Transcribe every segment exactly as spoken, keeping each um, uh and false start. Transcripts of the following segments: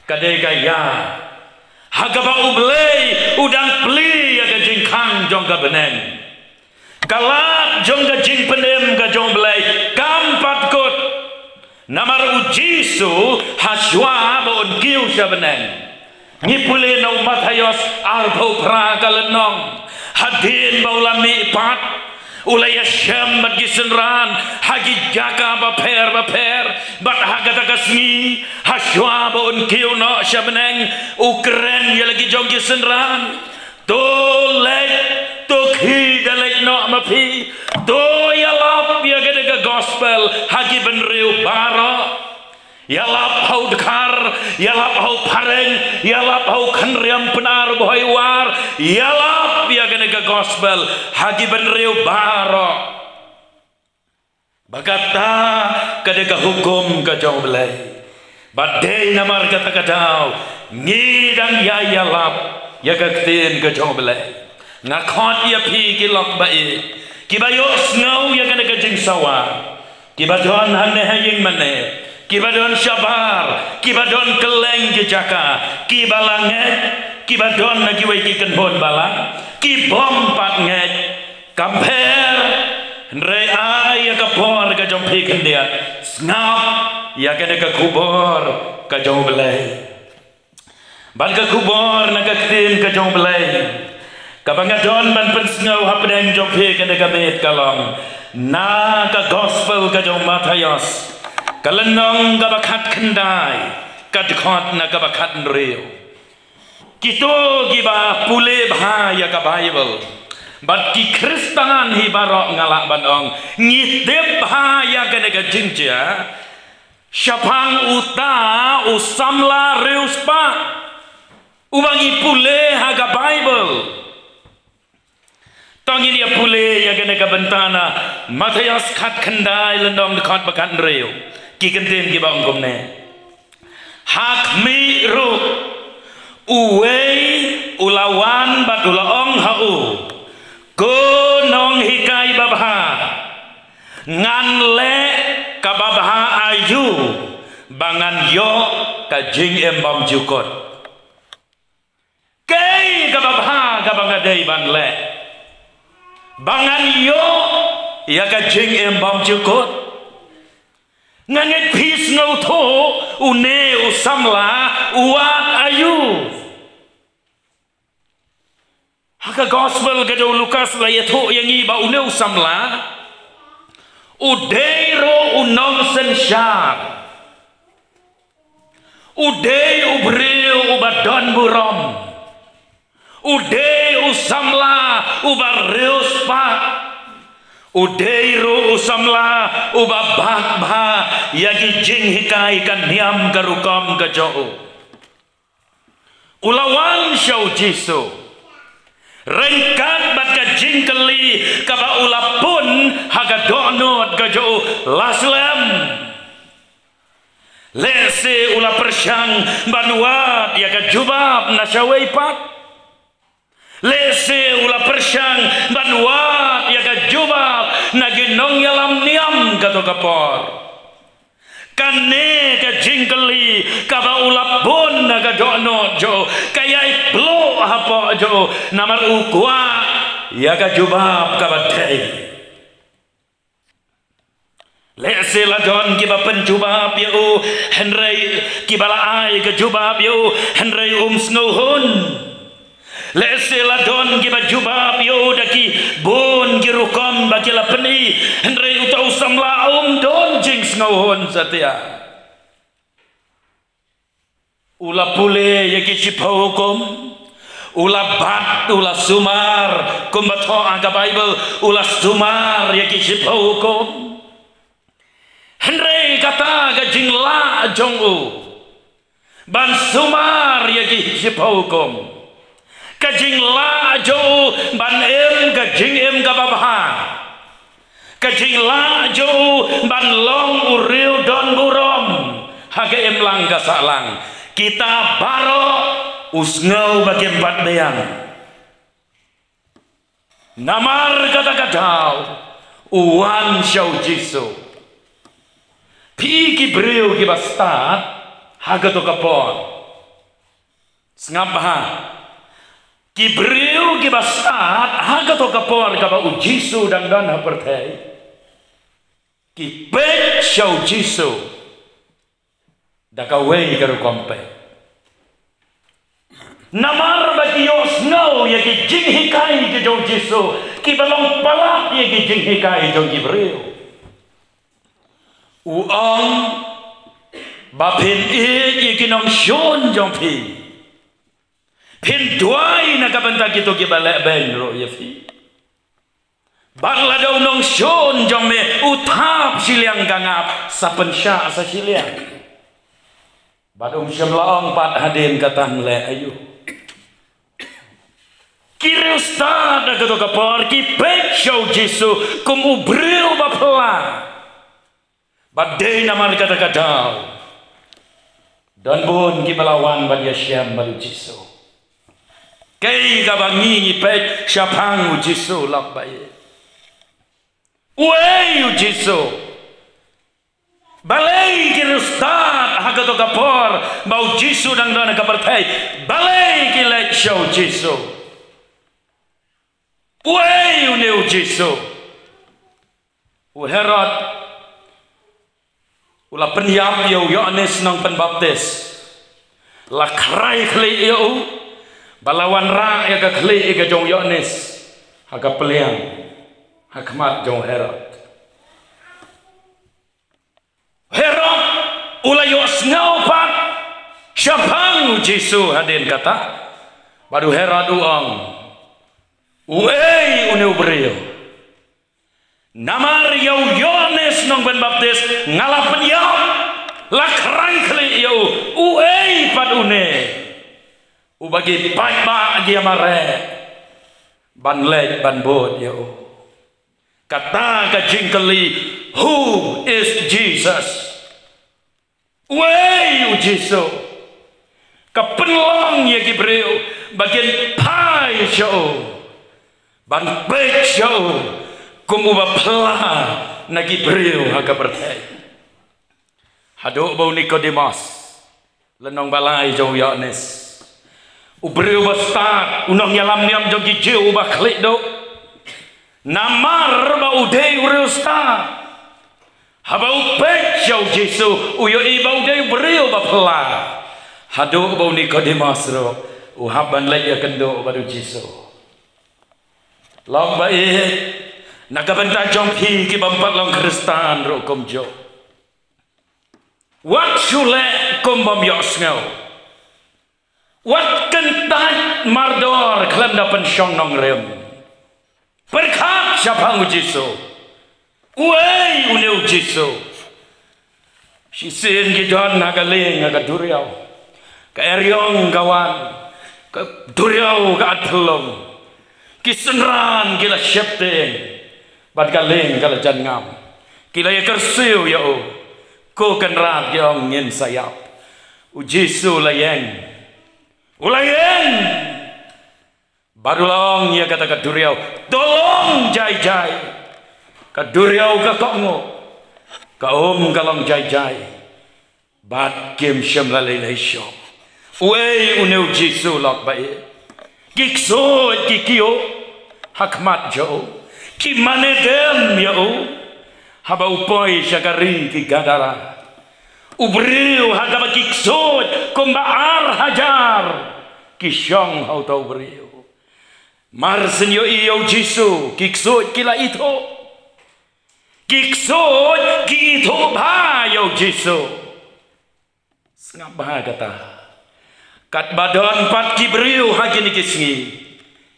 Ka dei ka ïa ha kaba U Blei u dang plie ïa ka jingkhang jong ka bneng. Ka lad jong ka jingpynim ka jong U Blei kam pat kut. Namar U Jisu, ha shuwa ba un kiew sha bneng, ngi pule na u Mathaios arphew phra ka lynnong, hadien ba u la mihpat, u la ïashem bad ki synran ha ki jaka bapher bapher, bad ha kata ka sngi, ha shuwa ba un kiew noh sha bneng, u kren ïa la ki jong ki synran: To leit, to khie da leit noh ma phi, to ïalap ïa kane ka gospel ha ki bynriew baroh. Ïalap ha u dkhar, ïalap ha u phareng, ïalap ha u khynriam Pnar Bhoi War, ïalap ïa kane ka gospel ha ki bynriew baroh. Ba kata ka dei ka hukum ka jong U Blei. Bad dei namar kata ka daw ngi dang ïa ïalap ïa ka ktien ka jong U Blei. Nga khot ïa phi ki lok ba ïeit, kiba ïohsngew ïa kane ka jingsawa, kiba don hangne ha ïing mane, kiba don shabar, kiba don kylleng ki jaka, kiba la ngeit, kiba don na kiwei ki kynhun balang, ki bym pat ngeit. Kam pher, hynrei ai ïa ka por ka jong phi khyndiat sngap ïa kane ka khubor ka jong U Blei. Bad ka khubor na ka ktien ka jong U Blei kaba nga don ban pynsngew hapdeng jong phi kane ka miet ka long na ka gospel ka jong u Mathaios, ka lynnong kaba khatkhyndai, ka dkhot na kaba khathynriew. Kito kiba pule bha ïa ka Baibl bad ki Khristan hi baroh, nga lah ban ong, ngi tip bha ïa kane ka jingjia shaphang uta u samla riewspah uba ngi pule ha ka Baibl. To ngin ïa pule ïa kane ka bynta na Mathaios khatkhyndai, lynnong dkhot ba khathynriew. Ki kyntien kiba ong kumne: Ha khmih ruh uwei u la wan bad u la ong ha u: Ko nonghikai babha, ngan leh kaba bha aïu ba ngan ïoh ka jingim bymjukut? Kaei kaba bha kaba nga dei ban leh ba ngan ïoh ïa ka jingim bymjukut? Nga ngeit phi sngewthuh une u samla u wad aïu. Ha ka gospel ka jong u Lukas la ïathuh ïa ngi ba une u samla u dei ruh u nongsynshar. U dei u briew uba don burom. U dei u samla uba riewspah. U dei ruh u samla uba bak bha ïa ki jinghikai ka niam ka rukom ka jong u. U la wan sha u Jisu ryngkat bad ka jingkylli kaba u la pun ha ka dohnud ka jong u: La slem? Lehse u la pyrshang ban wad ïa ka jubab na shawei pat. Lehse u la pyrshang ban wad ïa ka jubab na ki nongïalam niam kato ka por. Kane ka jingkylli kaba u la pun na ka dohnud jong u ka ïai pluh hapoh jong u namar u kwah ïa ka jubab kaba dei. Lehse la don kiba pynjubab ïa u, hynrei kiba la ai ka jubab ïa u, hynrei um sngewhun. Lehse la don kiba jubab ïa u da ki bun ki rukom ba ki la pyni, hynrei uta u samla um don jingsngewhun satia. U la pule ïa ki shiphew hukum. U la bat, u la sumar, kumba thoh ha ka Baibl, u la sumar ïa ki shiphew hukum. Hynrei kata ka jinglah jong u ban sumar ïa ki shiphew hukum, ka jinglah jong u ban im ka jingim kaba bha, ka jinglah jong u ban long u riew don burom ha ka imlang ka sahlang, kita baroh u sngew ba kim pat biang. Namar kata ka daw u wan sha u Jisu. Phi ki briew kiba stad ha kato ka por, Sngap bha. Ki briew kiba stad ha kato ka por kaba u Jisu dang don ha pyrthei, ki peit sha u Jisu da kawei ka rukom peit. Namar ba ki ïohsngew ïa ki jinghikai ki jong u Jisu kiba long palat ïa ki jinghikai jong ki briew. U ong ba phin ïeit ïa ki nongshun jong phi, phin duwai na ka bynta kito kiba leh beiñ ruh ïa phi. Bad lada u nongshun jong me u thap shiliang ka ngap, sa pynshah sa shiliang. Bad um shym la ong pat hadien kata leh aïu. Ki riewstad ha kato ka por ki peit sha u Jisu kum u briew ba phylla. Bad dei namar kata ka daw don bun kiba la wan bad ïashem bad u Jisu. Kaei kaba ngi ngi peit shaphang u Jisu, lok ba ïeit? Uei u Jisu? Balei ki riewstad ha kato ka por ba u Jisu dang don ha ka pyrthei, balei ki leit sha u Jisu? Uei une u Jisu? U Herod u la pynïap ïa u Ïoannis Nongpynbaptis. La khrai khlieh ïa u, ba la wanrah ïa ka khlieh ïa ka jong u Ïoannis ha ka pliang, ha khmat jong u Herod. Herod u la ïohsngew pat shaphang u Jisu hadien kata. Bad u Herod u ong, uei une u briew? Namar ïa u Ïoannis Nongpynbaptis nga la pynïap, la khrai khlieh ïa u, uei pat une uba ki paidbah ki ïamareh ban leit ban bud ïa u? Kata ka jingkylli, who is Jesus? Uei u Jisu? Ka pynlong ïa ki briew ba kin phai sha u, ban peit sha u kum uba phylla na ki briew ha ka pyrthei. Haduh ba u Nikodemos, lynnong ba lai jong u Ïoannis, u briew ba stad, u nongïalam niam jong ki Jiw uba khlieh duh, namar ba u dei u riewstad, haba u peit sha u Jisu u ïohi ba u dei u briew ba phylla. Haduh ba u Nikodemos ruh u hap ban leit ïakynduh bad u Jisu. Lok ba ïeit, na ka bynta jong phi ki bym pat long Khristan ruh kumjuh, wat shu leh kum bym ïohsngew. Wat kyntait mardor khlem da pynshong nongrim. Pyrkhat shaphang u Jisu. Uei une u Jisu? Shisien ki don ha ka lieng ha ka duriaw. Ka eriong ka wan, ka duriaw ka at phyllung. Ki synran ki la sheptieng, bad ka lieng ka la jan ngam. Ki la ïakyrsiew ïa u. Ko Kynrad, ki ong, ngin sa ïap. U Jisu la ïeng. U la ïeng. Bad u la ong ïa kata ka duriaw, to long jai jai. Ka duriaw ka kohnguh. Ka um ka long jai jai. Bad kim shym la lei lei shuh. Uei une u Jisu, lok ba ïeit? Ki ksuid ki kiew ha khmat jong u. Ki mane dem ïa u. Haba u poi sha ka ri ki Gadara, u briew ha kaba ki ksuid kumba ar hajar ki shong ha uta u briew. Mar syn ïohi ïa u Jisu, ki ksuid ki la ithuh. Ki ksuid ki ithuh bha ïa u Jisu. Sngap bha kata. Katba don pat ki briew ha kine ki sngi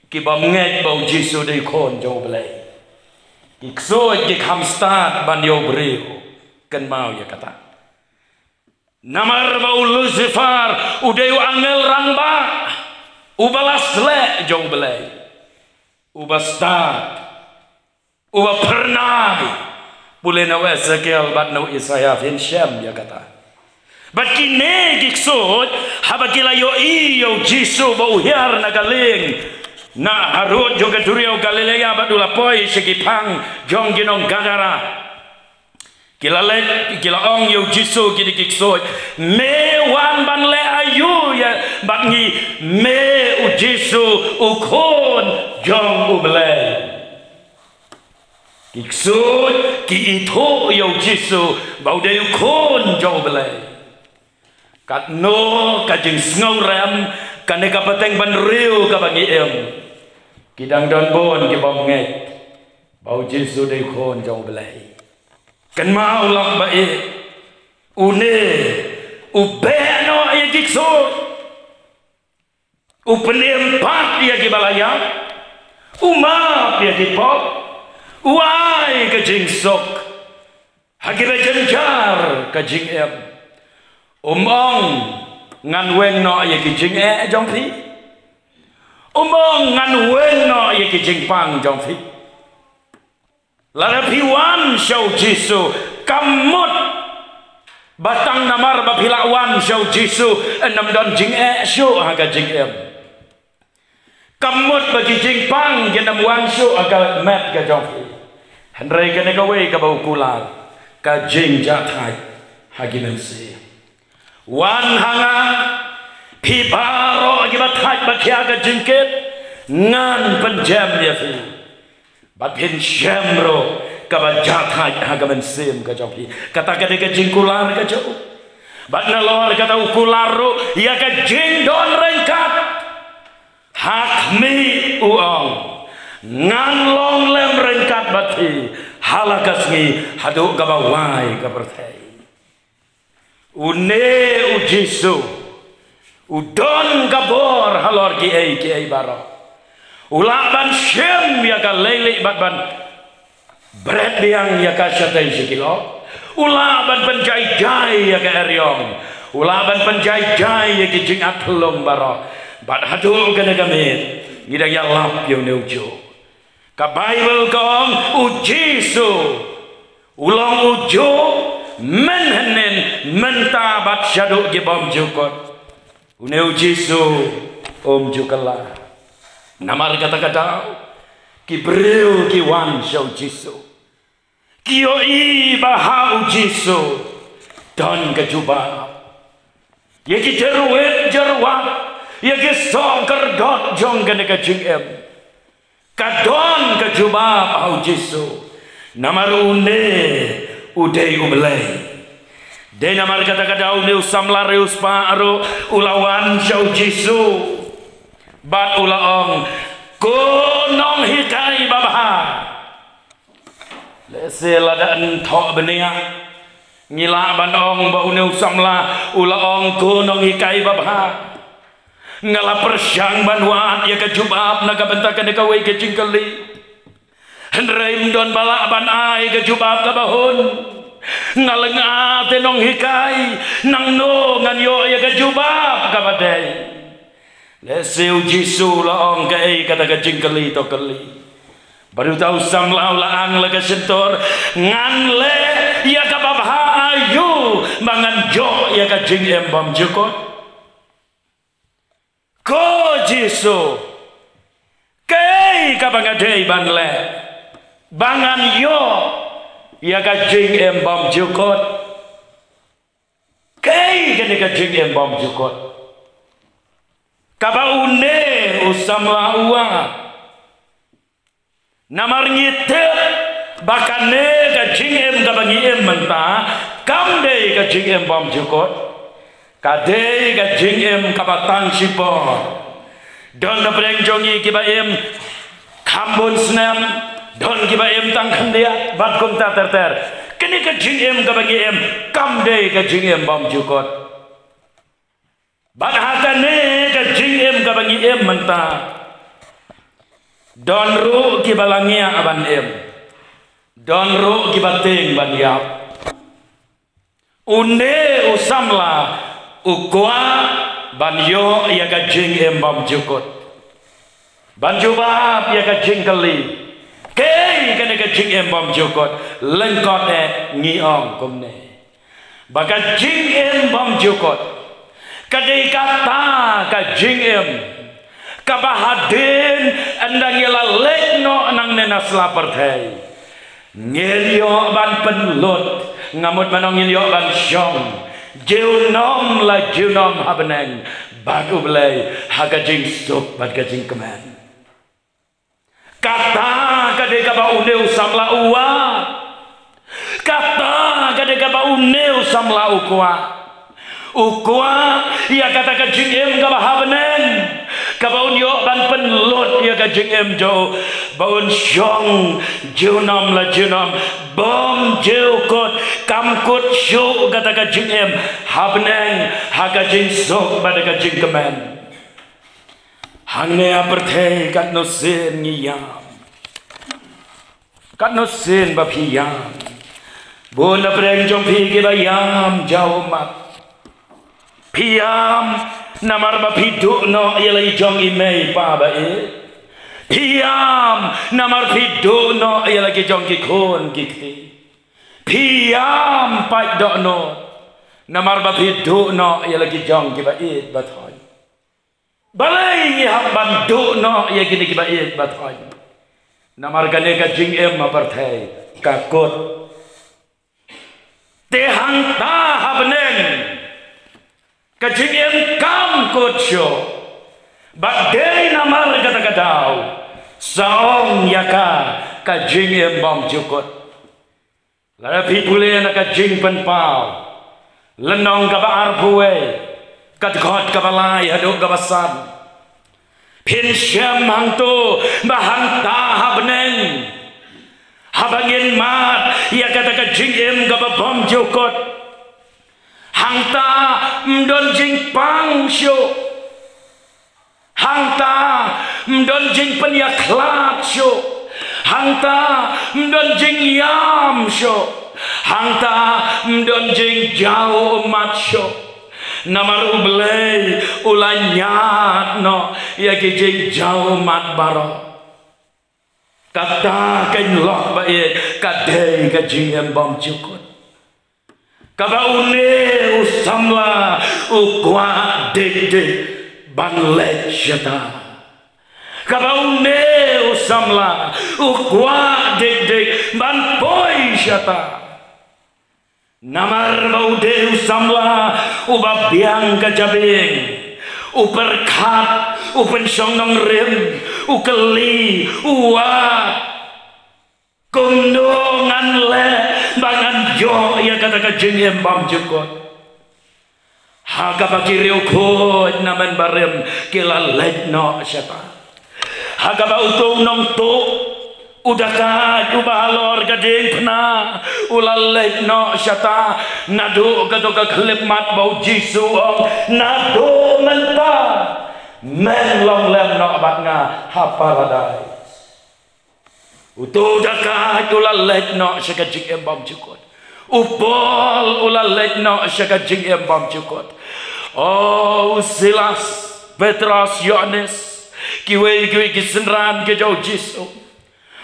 ki bym ngeit ba u Jisu dei u Khun jong u Blei, ki ksuid ki kham stad ban ïa u briew. Kynmaw ïa kata. Namar ba u Lucifer u dei u angel rangbah, uba la sleh jong u Blei, uba stad, uba phyrnai. Pule na u Esekiel bad na u Isaïah phin shem ïa kata. Bad kine ki ksuid, haba ki la ïohi ïa u Jisu ba u hiar na ka lieng, na harud jong ka duriaw Galilea bad u la poi sha ki phang jong ki nong Gadara, ki la leit, ki la ong ïa u Jisu, kine ki ksuid, me wan ban leh aïu ïa, Bad ngi mih u Jisu u khun jong u Blei. Ki ksuid ki ithuh ïa u Jisu ba u dei u khun jong u Blei. Katno ka jingsngewrem kane ka pateng bynriew kaba ngi im. Ki dang don bun kibym ngeit ba u Jisu u dei u khun jong u Blei. Kynmaw lang ba i une u beh noh ïa ki ksuid. U pynim pat ïa kiba la ïap. U map ïa ki pop. U ai ka jingsuk ha kiba jynjar ka jingim. Um ong ngan weng noh ïa ki jingeh jong phi. Um ong ngan weng noh ïa ki jingpang jong phi. Lada phi wan sha u Jisu, kam mut ba tang namar ba phi la wan sha u Jisu, ym don jingeh shuh ha ka jingim. Kam mut ba ki jingpang kin ym wan shuh ha ka met ka jong phi. Hynrei kane kawei kaba u kular, ka jingjahthait ha ki mynsiem. Wan ha nga, phi baroh kiba thait ba khia ka jingkit, ngan pynjem ïa phi. Bad phin shem ruh kaba jahthait ha ka mynsiem ka jong phi. Kata ka dei ka jingkular ka jong u. Bad nalor kata u kular ruh ïa ka jingdon ryngkat. Ha khmih u ong, ngan long lem ryngkat bad phi ha la ka sngi haduh kaba wai ka pyrthei. Une u Jisu u don ka bor halor kiei kiei baroh. U lah ban shim ïa ka leilieh bad ban bret biang ïa ka shatei sha ki lok. U lah ban pynjai jai ïa ka eriong. U lah ban pynjai jai ïa ki jingat lum baroh. Bad haduh kane ka miet ngi dang ïalap ïa une u juh. Ka Baibl ka ong u Jisu u long u juh mynhynnin, mynta bad shaduh ki bymjukut. Une u Jisu um ju kylla. Namar kata ka daw ki briew ki wan sha u Jisu, ki ïohi ba ha u Jisu don ka jubab ïa ki jyrwit jyrwat, ïa ki soh kyrdot jong kane ka jingim. Ka don ka jubab ha u Jisu. Namar une u dei u Blei. Dei namar kata ka daw une u samla riewspah ruh u la wan sha u Jisu bad u la ong, ko nonghikai babha. Lehse lada nthoh bniah ngi lah ban ong ba une u samla u la ong, ko nonghikai babha, nga la pyrshang ban wad ïa ka jubab na ka bynta kane kawei ka jingkylli. Hynrei ym don ba lah ban ai ka jubab kaba hun. Nga lynga te nonghikai, nangno ngan ïoh ïa ka jubab kaba dei. Lehse u Jisu u la ong, kaei kata ka jingkylli to kylli. Bad uta u samla u la ang la ka shyntur, ngan leh ïa kaba bha aïu ba ngan ïoh ïa ka jingim bymjukut. Ko Jisu, kaei kaba nga dei ban leh ba ngan ïoh ïa ka jingim bymjukut? Kaei kane ka jingim bymjukut kaba une u samla u wad? Namar ngi tip ba kane ka jingim kaba ngi im mynta kam dei ka jingim bymjukut. Ka dei ka jingim kaba tang shipor. Don na pdeng jong ngi kiba im kham bun snem, don kiba im tang khyndiat bad kumta ter ter. Kane ka jingim kaba ngi im kam dei ka jingim bymjukut. Bad ha kane ka jingim kaba ngi im mynta, don ruh kiba la ngiah ban im, don ruh kiba tieng ban ïap. Une u samla u kwah ban ïoh ïa ka jingim bymjukut. Ban jubab ïa ka jingkylli, kaei kane ka jingim bymjukut? Lyngkot eh ngi ong kumne, ba ka jingim bymjukut ka dei kata ka jingim kaba hadien ynda ngi la leit noh nangne na sla pyrthei, ngin ïoh ban pynlut, nga mut ban ong ngin ïoh ban shong junom la junom ha bneng bad U Blei ha ka jingsuk bad ka jingkmen. Kata ka dei kaba une u samla u wad. Kata ka dei kaba une u samla u kwah. U kwah ïa kata ka jingim kaba ha bneng, kaba un ïoh ban pynlut ïa ka jingim jong u, ba un shong junom la junom, bym ju kut, kam kut shuh kata ka jingim ha bneng ha ka jingsuk bad ka jingkmen. Hangne ha pyrthei katno sien ngi ïam, katno sien ba phi ïam. Bun na pdeng jong phi kiba ïam jaw ummat. Phi ïam namar ba phi duh noh ïa la ki jong i mei i pa ba ïeit. Phi ïam namar phi duh noh ïa la ki jong ki khun ki kti. Phi ïam pat dohnud namar ba phi duh noh ïa la ki jong kiba ïeit ba thoiñ. Balei ngi hap ban duh noh ïa kine kiba ïeit ba thoiñ? Namar kane ka jingim ha pyrthei ka kut. Te hangta ha bneng ka jingim kam kut shuh. Bad dei namar kata ka daw sa ong ïa ka ka jingim bymjukut. Lada phi pule na ka Jingpynpaw lynnong kaba arphew wei, ka dkhot kaba lai haduh kaba san, phin shem hangto ba hangta ha bneng, haba ngin mad ïa kata ka jingim kaba bymjukut, hangta ym don jingpang shuh. Hangta ym don jingpynïakhlad shuh. Hangta ym don jingïam shuh. Hangta ym don jingjaw ummat shuh. Namar U Blei u la ñiad noh ïa ki jingjaw ummat baroh. Kata ka jinglong ba ïeit ka dei ka jingim bymjukut. Kaba une u samla u kwah dik dik ban leit shata. Kaba une u samla u kwah dik dik ban poi shata. Namar ba u dei u samla uba biang ka jabieng, u pyrkhat, u pynshong nongrim, u kylli, u wad. Kumno ngan leh ba ngan ïoh ïa kata ka jingim bymjukut? Ha kaba ki riewkhuid na Mynbarim ki la leit noh shata. Ha kaba uto u nongtuh, u dakaid uba halor ka diengphna, u la leit noh shata. Naduh kato ka khyllipmat ba U Jisu u ong, naduh mynta men long lem noh bad nga ha Paradais. Uto u dakaid u la leit noh sha ka jingim bymjukut. U Paul u la leit noh sha ka jingim bymjukut. O, u Silas, Petros, Ïoannis, kiwei kiwei ki synran ki jong U Jisu.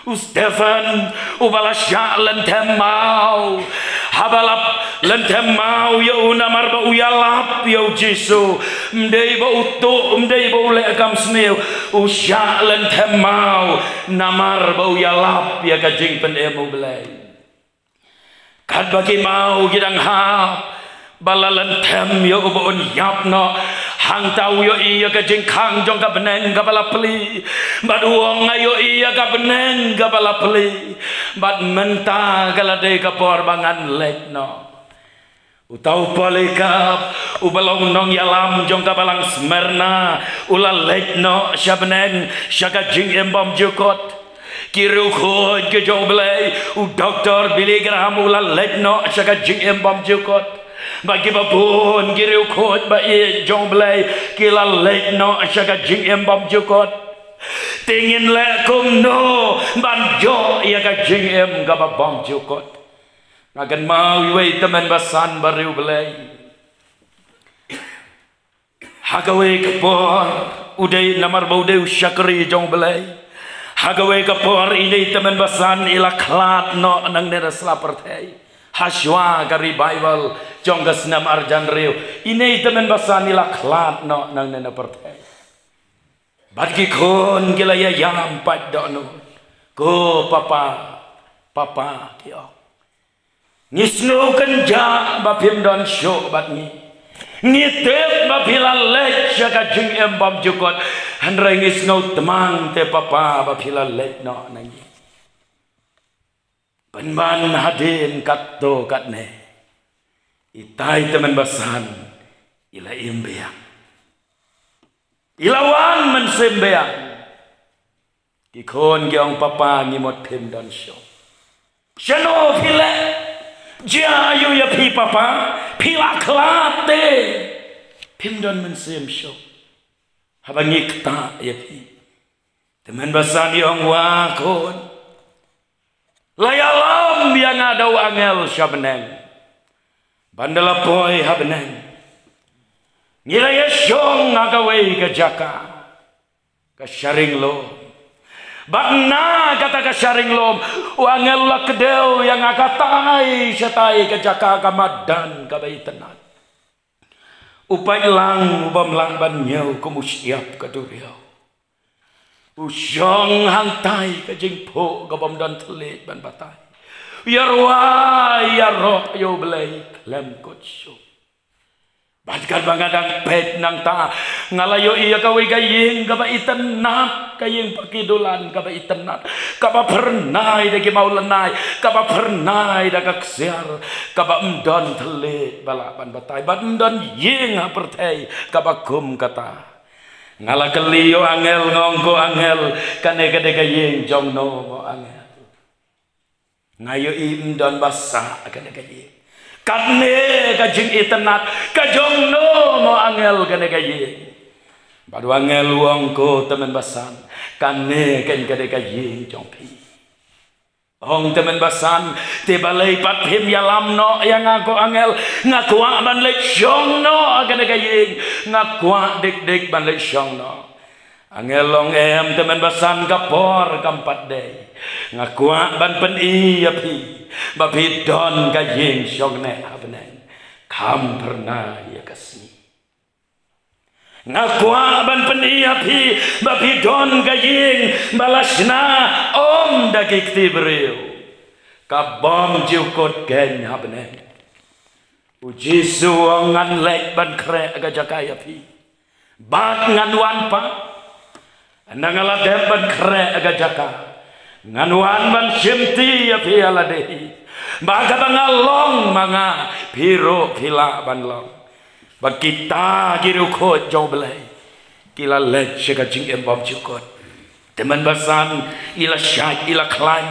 U Stephen uba la shah lynthem maw, haba la lynthem maw ïa u namar ba u ïalap ïa U Jisu. Ym dei ba u tuh, ym dei ba u leh kam sniew, u shah lynthem maw namar ba u ïalap ïa ka jingpynim U Blei. Katba ki maw ki dang hap, ba la lynthem ïa u ba un ïap noh, hangta u ïohi ïa ka jingkhang jong ka bneng kaba la plie. Bad u ong, nga ïohi ïa ka bneng kaba la plie, bad mynta ka la dei ka por ba ngan leit noh. Uta u Polycarp uba long nongïalam jong ka balang Smyrna, u la leit noh sha bneng, sha ka jingim bymjukut. Ki riewkhuid ki jong U Blei, u Doktor Billy Graham u la leit noh sha ka jingim bymjukut. Bad kiba bun ki riewkhuid ba ïeit jong U Blei ki la leit noh sha ka jingim bymjukut. Te ngin leh kumno ban ïoh ïa ka jingim kaba bymjukut? Nga kynmaw iwei i tymmen basan bariewblei. Ha kawei ka por, u dei namar ba u dei u shakri jong U Blei, ha kawei ka por ine i tymmen basan i la khlad noh nangne na sla pyrthei. Hashwa ka revival jong ka snem arhajar hynriew, ine i tymmen basan i la khlad noh nangne na pyrthei. Bad ki khun ki la ïaïam pat dohnud. Ko papa, papa, ki ong. Ngi sngew kynjah ba phim don shuh bad ngi. Ngi tip ba phi la leit sha ka jingim bymjukut, hynrei ngi sngewtmang te Papa ba phi la leit noh na ngi. Pynban hadien katto katne, itai tymmen basan i la im biang. I la wan mynsiem biang. Ki khun ki ong, Papa, ngi mut phim don shuh. Shano phi leh? Jia aïu ïa phi Papa? Phi la khlad te phim don mynsiem shuh. Haba ngi ktah ïa phi. Tymmen basan i ong, wa khun, la ïalam ïa nga da u angel sha bneng. Ban da la poi ha bneng, ngi la ïashong ha kawei ka jaka, ka sharing lum. Bad na kata ka sharing lum, u angel la kdew ïa nga katai shatai ka jaka ka madan kaba itynnad. U paitlang u bym lah ban ñiew kum u shyiap ka duriaw. U shong hangtai ka jingphuh ka bym don thylliej ban batai. Ïa rwai ïa roh ïa U Blei khlem kut shuh. Bad katba nga dang peit nangta, nga la ïohi ïa kawei ka ïing kaba itynnad, ka ïing paki dulan kaba itynnad, kaba phyrnai da ki mawlynnai, kaba phyrnai da ka ksiar, kaba ym don thylliej ba lah ban batai, bad ym don ïing ha pyrthei kaba kum kata. Nga la kylli ïa u angel, nga ong, ko angel, kane ka dei ka ïing jong no mo angel? Nga ïohi ym don ba sah kane ka ïing. Kane ka jingitynnad ka jong no mo angel kane ka ïing? Bad u angel u ong, ko tymmen basan, kane keiñ ka dei ka ïing jong phi. Ong tymmen basan, te balei pat phim ïalam noh ïa nga ko angel? Nga kwah ban leit shong noh ha kane ka ïing. Nga kwah dik dik ban leit shong noh. Angel ong, em tymmen basan, ka por kam pat dei. Nga kwah ban pyni ïa phi ba phi don ka ïing shong neh ha bneng, kham phyrnai ïa ka sngi. Nga kwah ban pyni ïa phi ba phi don ka ïing ba la shna ym da ki kti briew, ka bymjukut keiñ ha bneng. U Jisu u ong, ngan leit ban khreh ka jaka ïa phi. Bad ngan wan pat. Ynda nga la dep ban khreh ka jaka, ngan wan ban shimti ïa phi ha lade hi. Ba kaba nga long ma nga, phi ruh phi lah ban long. Bad kita ki riewkhuid jong U Blei ki la leit sha ka jingim bymjukut. Tymmen basan, i la shait, i la khlaiñ,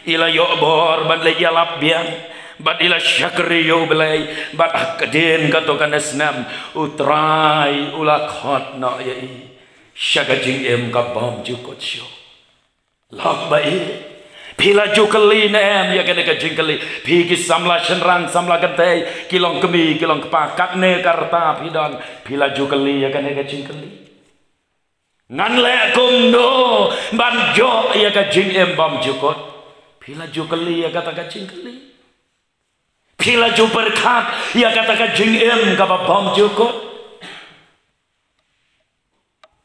i la ïoh bor ban leit ïalap biang, bad i la shakri ïa U Blei, bad ha ka dien kato kane snem, U Trai u la khot noh ïa i sha ka jingim ka bymjukut shuh. Lok ba ïeit, phi la ju kylli ne em ïa kane ka jingkylli? Phi ki samla shynrang samla kynthei, ki long kmie ki long kpa, katne ka rta phi don, phi la ju kylli ïa kane ka jingkylli? Ngan leh kumno ban ïoh ïa ka jingim bymjukut? Phi la ju kylli ïa kata ka jingkylli? Phi la ju pyrkhat ïa kata ka jingim kaba bymjukut?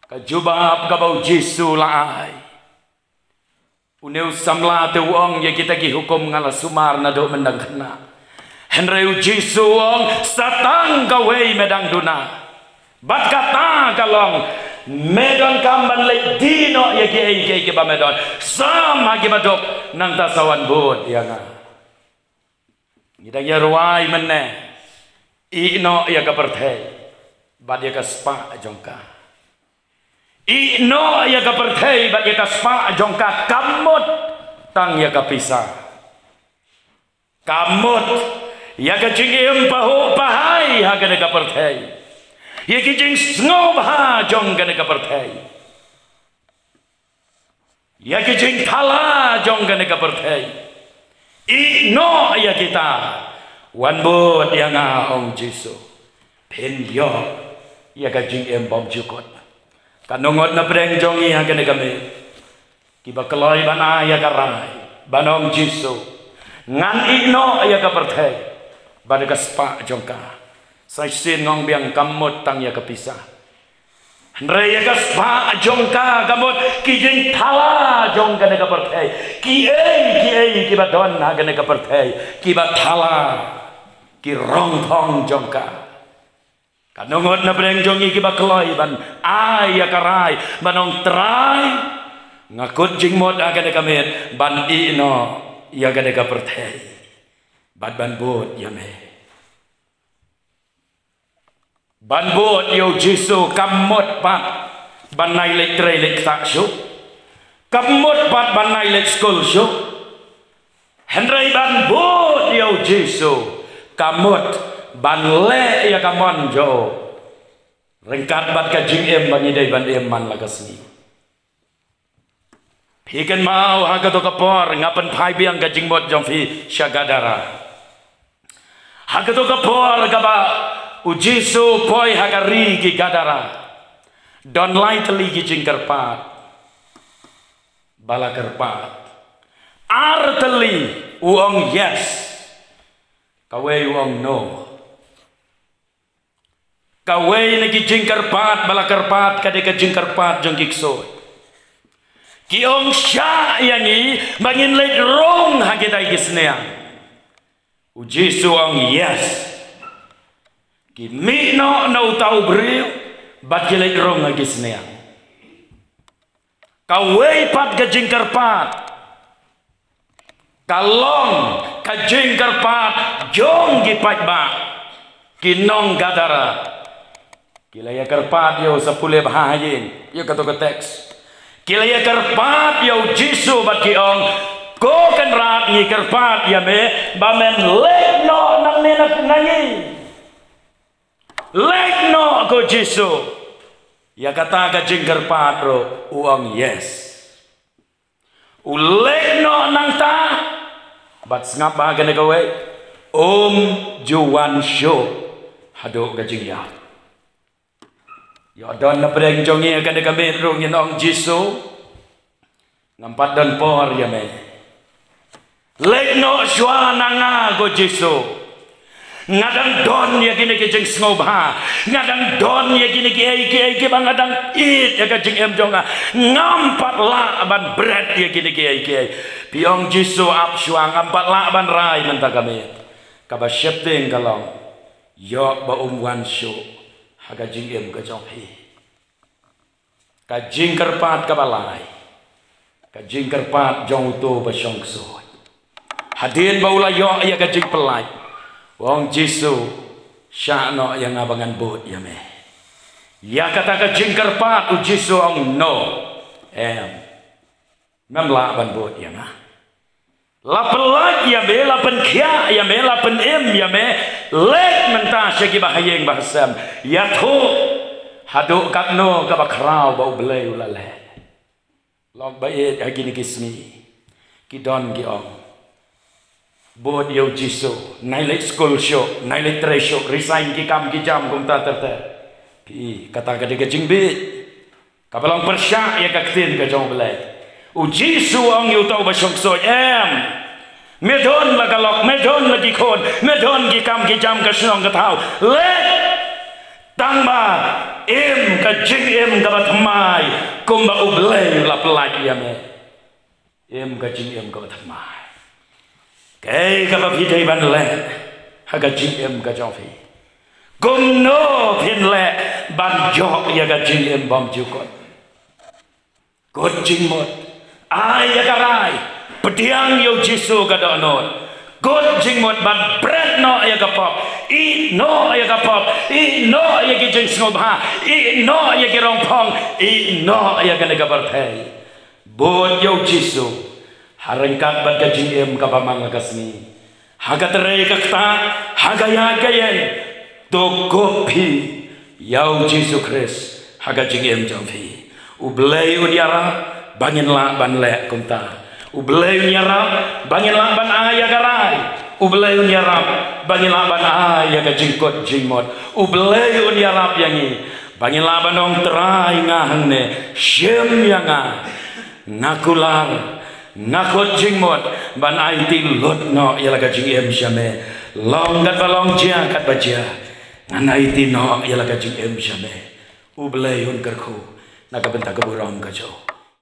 Ka jubab kaba U Jisu u la ai, une u samla te u ong, ïa kita ki hukum nga la sumar naduh mynta khynnah. Hynrei U Jisu u ong, sa tang kawei me dang duna. Bad kata ka long, me donkam ban leit die noh ïa kiei kiei kiba me don. Sam ha kiba duk, nangta sa wan bud ïa nga. Ngi dang ïa rwai mynne, ïeh noh ïa ka pyrthei bad ïa ka spah jong ka. Ïeh noh ïa ka pyrthei bad ïa ka spah jong ka, kam mut tang ïa ka pisa. Kam mut ïa ka jingim pahuh pahai ha kane ka pyrthei, ïa ki jingsngewbha jong kane ka pyrthei, ïa ki jingthala jong kane ka pyrthei. Ïeh noh ïa kita, wan bud ïa nga, ong Jisu, phin ïoh ïa ka jingim bymjukut. Katno ngut na pdeng jong ngi ha kane ka miet kiba kloi ban ai ïa ka rai ban ong, Jisu, ngan ïeh noh ïa ka pyrthei bad ïa ka spah jong ka. Sa shisien nga ong biang, kam mut tang ïa ka pisa, hynrei ïa ka spah jong ka, kam mut ki jingthala jong kane ka pyrthei, kiei kiei kiba don ha kane ka pyrthei, kiba thala ki rong phong jong ka. Katno ngut na pdeng jong ngi kiba kloi ban ai ïa ka rai, ban ong Trai, nga kut jingmut ha kane ka miet ban ïeh noh ïa kane ka pyrthei bad ban bud ïa me. Ban bud ïa u Jisu kam mut pat ban nai leit trei leit ktah shuh. Kam mut pat ban nai leit skul shuh. Hynrei ban bud ïa u Jisu ka mut ban leh ïa ka mon jong u ryngkat bad ka jingim ba ngi dei ban im man la ka sngi. Phi kynmaw, ha kato ka por nga pynphai biang ka jingmut jong phi sha Gadara. Ha kato ka por kaba u Jisu poi ha ka ri ki Gadara, don lai tylli ki jingkyrpad ba la kyrpad. Ar tylli u ong yes, kawei u ong no. Kawei na ki jingkyrpad ba la kyrpad ka dei ka jingkyrpad jong ki ksuid. Ki ong shah ïa ngi ba ngin leit rung ha kitai ki sniang. U Jisu ong yes. Ki mih noh na uta u briew bad ki leit rung ha ki sniang. Kawei pat ka jingkyrpad ka long ka jingkyrpad jong ki paidbah, ki nong Gadara. Ki la ïa kyrpad ïa u, sa pule bha ha ïing ïa kato ka teks. Ki la ïa kyrpad ïa u Jisu bad ki ong, ko Kynrad, ngi kyrpad ïa me ba men leit noh nangne na ngi. Leit noh, ko Jisu. Ïa kata ka jingkyrpad ruh u ong yes. U leit noh nangta bad sngap bha kane kawei, um ju wan shuh haduh ka jingïap. Ïoh don na pdeng jong ngi ha kane ka miet ruh ngin ong, Jisu, ngam pat don por ïa me. Leit noh shuwa na nga, ko Jisu. Nga dang don ïa kine ki jingsngewbha, nga dang don ïa kine kiei kiei kiba nga dang ïeit ïa ka jingim jong nga. Ngam pat lah ban bret ïa kine kiei kiei. Phi ong, Jisu, ap shuwa, ngam pat lah ban rai mynta ka miet. Kaba sheptieng ka long, ïoh ba um wan shuh ha ka jingim ka jong phi. Ka jingkyrpad kaba lai, ka jingkyrpad jong uto ba shong ksuid. Hadien ba u la ïoh ïa ka jingpyllait, u ong, Jisu, shah noh ïa nga ba ngan bud ïa me. Ïa kata ka jingkyrpad u Jisu ong, no, em, mem lah ban bud ïa nga. La pyllait ïa me, la pynkhiah ïa me, la pynim ïa me. Leit mynta sha kiba ha ïing ba ha sem, ïathuh haduh katno kaba khraw ba U Blei u la leh. Lok ba ïeit, ha kine ki sngi ki don ki ong, bud ïa u Jisu, nai leit skul shuh, nai leit trei shuh, resign ki kam ki jam kumta ter ter. Phi, kata ka dei ka jingbieit kaba long pyrshah ïa ka ktien ka jong U Blei. U Jisu u ong ïa uta uba shong ksuid, em, me don la ka lok, me don la ki khun, me don ki kam ki jam ka shnong ka thaw. Leit, tangba im ka jingim kaba thymmai kumba U Blei u la pyllait ïa me. Im ka jingim kaba thymmai. Kaei kaba phi dei ban leh ha ka jingim ka jong phi? Kumno phin leh ban ïoh ïa ka jingim bymjukut? Kut jingmut, ai ïa ka rai, pdiang ïa u Jisu ka dohnud. Kut jingmut ban bret noh ïa ka pop, ïeh noh ïa ka pop, ïeh noh ïa ki jingsngewbha, ïeh noh ïa ki rongphong, ïeh noh ïa kane ka pyrthei. Bud ïa u Jisu ha ryngkat bad ka jingim kaba man la ka sngi. Ha ka trei ka ktah, ha ka ïaid ka ïeng, to kup phi ïa u Jisu Khrist ha ka jingim jong phi. U Blei un ïarap ba ngin lah ban leh kumta. U Blei un ïarap ba ngin lah ban ai ïa ka rai. U Blei un ïarap ba ngin lah ban ai ïa ka jingkut jingmut. U Blei un ïarap ïa ngi ba ngin lah ban ong, Trai, nga hangne, shim ïa nga. Nga kular, nga kut jingmut ban aiti lut noh ïa la ka jingim sha me. Long katba long, jia katba jia, ngan aiti noh ïa la ka jingim sha me. U Blei un kyrkhu na ka bynta ka burom ka jong u.